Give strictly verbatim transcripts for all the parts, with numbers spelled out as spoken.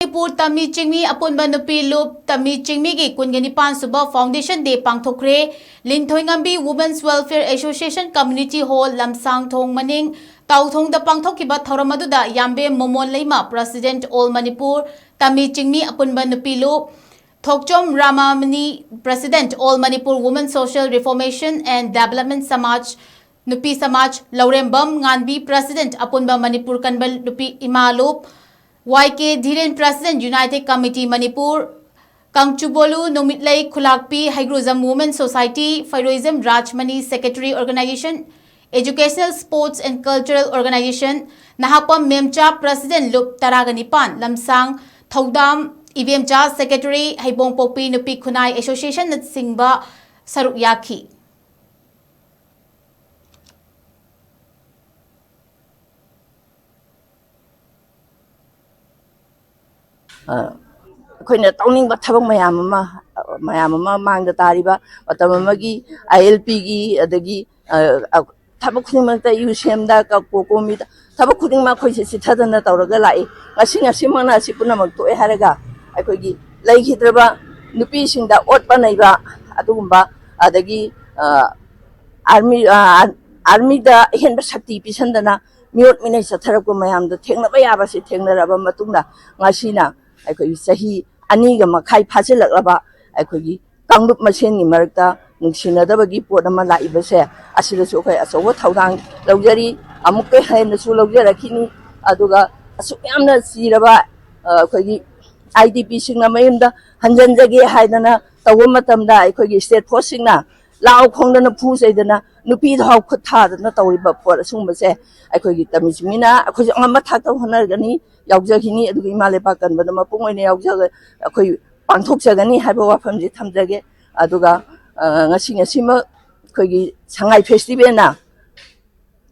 ꯃꯅꯤꯄꯨꯔ ꯇꯝꯃꯤ ꯆꯤꯡꯃꯤ ꯑꯄꯨꯟꯕ ꯅꯨꯄꯤ ꯂꯨꯞ ꯇꯝꯃꯤ ꯆꯤꯡꯃꯤꯒꯤ ꯀꯨꯟꯒ ꯅꯤꯄꯥꯟ ꯁꯨꯕ Foundation Day ꯄꯥꯡꯊꯣꯛꯈ꯭ꯔꯦ꯫ ꯂꯤꯟꯊꯣꯏꯉꯝꯕꯤ Women's Welfare Association Community Hall, ꯂꯝꯁꯥꯡꯊꯣꯡ ꯃꯅꯤꯡ ꯇꯥꯎꯊꯣꯡꯗ ꯄꯥꯡꯊꯣꯛꯈꯤꯕ ꯊꯧꯔꯝ ꯑꯗꯨꯗ ꯌꯥꯝꯕꯦꯝ ꯃꯣꯃꯣꯟ ꯂꯩꯃ, President All Manipur ꯇꯝꯃꯤ ꯆꯤꯡꯃꯤ ꯑꯄꯨꯟꯕ ꯅꯨꯄꯤ ꯂꯨꯞ, ꯊꯣꯛꯆꯣꯝ ꯔꯥꯃꯥꯃꯅꯤ, President All Manipur Women Social Reformation and Development Samaj, ꯅꯨꯄꯤ ꯁꯃꯥꯖ, ꯂꯧꯔꯦꯝꯕꯝ ꯉꯥꯟꯕꯤ, President ꯑꯄꯨꯟꯕ ꯃꯅꯤꯄꯨꯔ ꯀꯟꯕ ꯅꯨꯄꯤ ꯏꯃꯥ ꯂꯨꯞ, ꯋꯥꯏ ꯀꯦ ꯙꯤꯔꯦꯟ, President United Committee Manipur, ꯀꯥꯡꯆꯨꯕꯣꯂꯨ ꯅꯨꯃꯤꯠꯂꯩ ꯈꯨꯂꯥꯛꯄꯤ, ꯍꯩꯒ꯭ꯔꯨꯖꯝ Women Society, ꯐꯩꯔꯣꯏꯖꯝ Rajmani, Secretary Organization, Educational Sports and Cultural Organization, Nahakpam ꯃꯦꯝꯆꯥ, President ꯂꯨꯞ ꯇꯔꯥꯒ ꯅꯤꯄꯥꯟ, ꯂꯝꯁꯥꯡ ꯊꯧꯗꯥꯝ ꯏꯕꯦꯝꯆꯥ, Secretary, ꯍꯩꯕꯣꯡꯄꯣꯛꯄꯤ ꯅꯨꯄꯤ ꯈꯨꯟꯅꯥꯏ Associationꯅꯆꯤꯡꯕ ꯁꯔꯨꯛ ꯌꯥꯈꯤ꯫ ꯑ, ꯑꯩꯈꯣꯏꯅ ꯇꯧꯅꯤꯡꯕ ꯊꯕꯛ ꯃꯌꯥꯝ ꯑꯃ, ꯑ, ꯃꯌꯥꯝ ꯑꯃ ꯃꯥꯡꯗ ꯇꯥꯔꯤꯕ ꯃꯇꯝ ꯑꯃꯒꯤ ꯑꯥꯏ ꯑꯦꯜ ꯄꯤꯒꯤ, ꯑꯗꯒꯤ, ꯑ, ꯑ, ꯊꯕꯛ ꯈꯨꯗꯤꯡꯃꯛꯇ ꯌꯨ ꯁꯦꯝꯗ, ꯀ-, ꯀꯣꯀꯣꯃꯤꯗ, ꯊꯕꯛ ꯈꯨꯗꯤꯡꯃꯛ ꯑꯩꯈꯣꯏꯁꯦ ꯆꯤꯊꯗꯅ ꯇꯧꯔꯒ ꯂꯥꯛꯏ꯫ ꯉꯁꯤ, ꯉꯁꯤꯃꯛꯅ ꯑꯁꯤ ꯄꯨꯝꯅꯃꯛ ꯊꯣꯛꯑꯦ ꯍꯥꯏꯔꯒ ꯑꯩꯈꯣꯏꯒꯤ ꯂꯩꯈꯤꯗ꯭ꯔꯕ ꯅꯨꯄꯤꯁꯤꯡꯗ ꯑꯣꯠꯄ ꯅꯩꯕ ꯑꯗꯨꯒꯨꯝꯕ, ꯑꯗꯒꯤ, ꯑ, ꯑꯥꯔꯃꯤ, ꯑ, ꯑꯥꯔꯃꯤꯗ ꯑꯍꯦꯟꯕ ꯁꯛꯇꯤ ꯄꯤꯁꯟꯗꯅ ꯃꯤꯑꯣꯠ ꯃꯤꯅꯩ ꯆꯠꯊꯔꯛꯄ ꯃꯌꯥꯝꯗꯣ ꯊꯦꯡꯅꯕ ꯌꯥꯕꯁꯤ ꯊꯦꯡꯅꯔꯕ ꯃꯇꯨꯡꯗ ꯉꯁꯤꯅ ꯑꯩꯈꯣꯏꯒꯤ ꯆꯍꯤ ꯑꯅꯤꯒ ꯃꯈꯥꯏ ꯐꯥꯖꯤꯜꯂꯛꯂꯕ ꯑꯩꯈꯣꯏꯒꯤ ꯀꯥꯡꯂꯨꯞ ꯃꯁꯦꯟꯒꯤ ꯃꯔꯛꯇ ꯅꯨꯡꯁꯤꯅꯗꯕꯒꯤ ꯄꯣꯠ ꯑꯃ ꯂꯥꯛꯏꯕꯁꯦ, ꯑꯁꯤꯗꯁꯨ ꯑꯩꯈꯣꯏ ꯑꯆꯧꯕ ꯊꯧꯗꯥꯡ ꯂꯧꯖꯔꯤ꯫ ꯑꯃꯨꯛꯀ ꯍꯦꯟꯅꯁꯨ ꯂꯧꯖꯔꯛꯈꯤꯅꯤ꯫ ꯑꯗꯨꯒ ꯑꯁꯨꯛ ꯌꯥꯝꯅ ꯆꯤꯔꯕ, ꯑ, ꯑꯩꯈꯣꯏꯒꯤ ꯑꯥꯏ ꯗꯤ ꯄꯤꯁꯤꯡꯅ ꯃꯌꯨꯝꯗ ꯍꯟꯖꯟꯖꯒꯦ ꯍꯥꯏꯗꯅ ꯇꯧꯕ ꯃꯇꯝꯗ ꯑꯩꯈꯣꯏꯒꯤ ꯁ꯭ꯇꯦꯠ ꯐꯣꯔꯁꯁꯤꯡꯅ ꯂꯥꯎ ꯈꯣꯡꯗꯅ, ꯐꯨ ꯆꯩꯗꯅ, ꯅꯨꯄꯤꯗ ꯍꯥꯎ ꯈꯨꯠ ꯊꯥꯗꯅ ꯇꯧꯔꯤꯕ ꯄꯣꯠ ꯑꯁꯤꯒꯨꯝꯕꯁꯦ ꯑꯩꯈꯣꯏꯒꯤ ꯇꯝꯃꯤꯁꯤꯡꯅ ꯑꯩꯈꯣꯏꯁꯨ ꯑꯉꯝꯕ ꯊꯥꯛꯇ ꯍꯣꯠꯅꯒꯅꯤ, ꯌꯥꯎꯖꯈꯤꯅꯤ꯫ ꯑꯗꯨꯒ ꯏꯃꯥ ꯂꯩꯕꯥꯛ ꯀꯟꯕꯗ ꯃꯄꯨꯡ ꯑꯣꯏꯅ ꯌꯥꯎꯖꯒ-, ꯑꯩꯈꯣꯏ ꯄꯥꯡꯊꯣꯛꯆꯒꯅꯤ ꯍꯥꯏꯕ ꯋꯥꯐꯝꯁꯤ ꯊꯝꯖꯒꯦ꯫ ꯑꯗꯨꯒ, ꯑ, ꯉꯁꯤ, ꯉꯁꯤꯃꯛ ꯑꯩꯈꯣꯏꯒꯤ ꯁꯉꯥꯏ ꯐꯦꯁꯇꯤꯚꯦꯜꯅ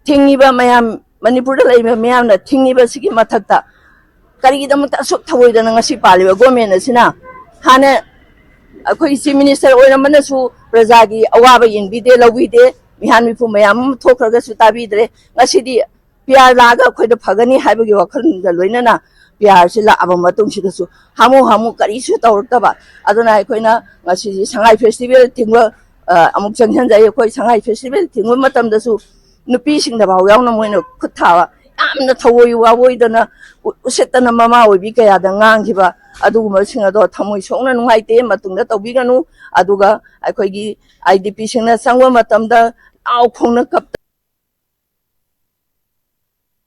ꯊꯤꯡꯉꯤꯕ ꯃꯌꯥꯝ, ꯃꯅꯤꯄꯨꯔꯗ ꯂꯩꯔꯤꯕ ꯃꯤꯌꯥꯝꯅ ꯊꯤꯡꯉꯤꯕꯁꯤꯒꯤ ꯃꯊꯛꯇ ꯀꯔꯤꯒꯤꯗꯃꯛꯇ ꯑꯁꯨꯛ ꯊꯑꯣꯏꯗꯅ ꯉꯁꯤ ꯄꯥꯜꯂꯤꯕ ꯒꯣꯔꯃꯦꯟ ꯑꯁꯤꯅ? ꯍꯥꯟꯅ ꯑꯩꯈꯣꯏ ꯆꯤꯐ ꯃꯤꯅꯤꯁꯇꯔ ꯑꯣꯏꯔꯝꯕꯅꯁꯨ ꯄ꯭ꯔꯖꯥꯒꯤ ꯑꯋꯥꯕ ꯌꯦꯡꯕꯤꯗꯦ, ꯂꯧꯕꯤꯗꯦ, ꯃꯤꯍꯥꯟ ꯃꯤꯄꯨꯝ ꯃꯌꯥꯝ ꯑꯃ ꯊꯣꯛꯈ꯭ꯔꯒꯁꯨ ꯇꯥꯕꯤꯗ꯭ꯔꯦ꯫ ꯉꯁꯤꯗꯤ ꯄꯤ ꯑꯥꯔ ꯂꯥꯛꯑꯒ ꯑꯩꯈꯣꯏꯗ ꯐꯒꯅꯤ ꯍꯥꯏꯕꯒꯤ ꯋꯥꯈꯜꯒ ꯂꯣꯏꯅꯅ ꯄꯤ ꯑꯥꯔꯁꯤ ꯂꯥꯛꯑꯕ ꯃꯇꯨꯡꯁꯤꯗꯁꯨ ꯍꯥꯃꯨ ꯍꯥꯃꯨ ꯀꯔꯤꯁꯨ ꯇꯧꯔꯛꯇꯕ꯫ ꯑꯗꯨꯅ ꯑꯩꯈꯣꯏꯅ ꯉꯁꯤꯁꯤ ꯁꯉꯥꯏ ꯐꯦꯁꯇꯤꯚꯦꯜ ꯊꯤꯡꯕ, ꯑ, ꯑꯃꯨꯛ ꯆꯪꯁꯤꯟꯖꯩ꯫ ꯑꯩꯈꯣꯏ ꯁꯉꯥꯏ ꯐꯦꯁꯇꯤꯚꯦꯜ ꯊꯤꯡꯕ ꯃꯇꯝꯗꯁꯨ ꯅꯨꯄꯤꯁꯤꯡꯗ ꯐꯥꯎ ꯌꯥꯎꯅ ꯃꯣꯏꯅ ꯈꯨꯠ ꯊꯥꯕ, ꯌꯥꯝꯅ ꯊꯧꯑꯣꯏ ꯋꯥꯑꯣꯏꯗꯅ ꯎ-, ꯎꯁꯤꯠꯇꯅ ꯃꯃꯥ ꯑꯣꯏꯕꯤ ꯀꯌꯥꯗ ꯉꯥꯡꯈꯤꯕ ꯑꯗꯨꯒꯨꯝꯕꯁꯤꯡ ꯑꯗꯣ ꯊꯃꯣꯏ ꯁꯣꯛꯅ ꯅꯨꯡꯉꯥꯏꯇꯦ, ꯃꯇꯨꯡꯗ ꯇꯧꯕꯤꯒꯅꯨ꯫ ꯑꯗꯨꯒ ꯑꯩꯈꯣꯏꯒꯤ ꯑꯥꯏ ꯗꯤ ꯄꯤꯁꯤꯡꯅ ꯆꯪꯕ ꯃꯇꯝꯗ ꯂꯥꯎ ꯈꯣꯡꯅ ꯀꯞꯇꯅ